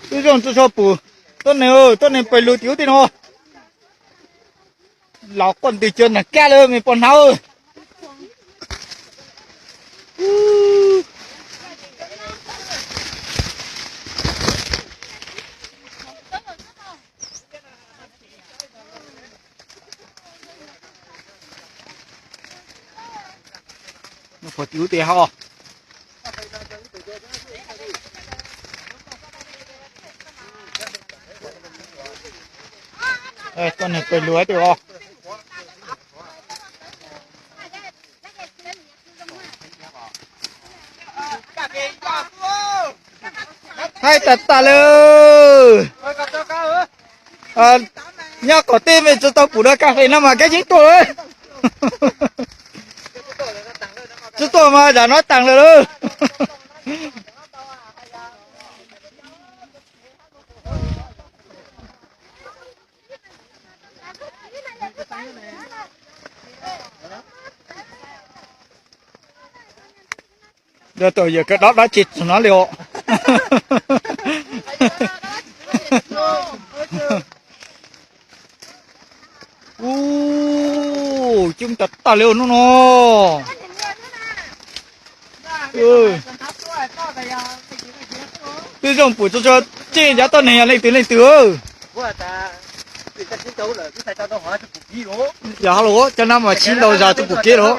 Tub Zoo tso tso pum, tuab neeg, tuab neeg pawg lug tim ub tim no. Los quaj ntws cuag nag kaj lawm me poj hnab. Tim ub tim hauv. Tuab neeg pawg lug tim os. Haib tas tas li. Nyob qaum teb me tsis tau pum dua kas fes no mas kab yeeb tuaj lawm. Tsis tuaj mas zam no taag lawm lauj. Yog tau yawg kawm dob dab tsi txog no li os. Ub, coob tas tas li hnub no. Tub Zoo pum tso tso, tseb yav tuab neeg yog leej twg leej twg. Yog hab los cov no mas sib ntaus zog tub pum kev los.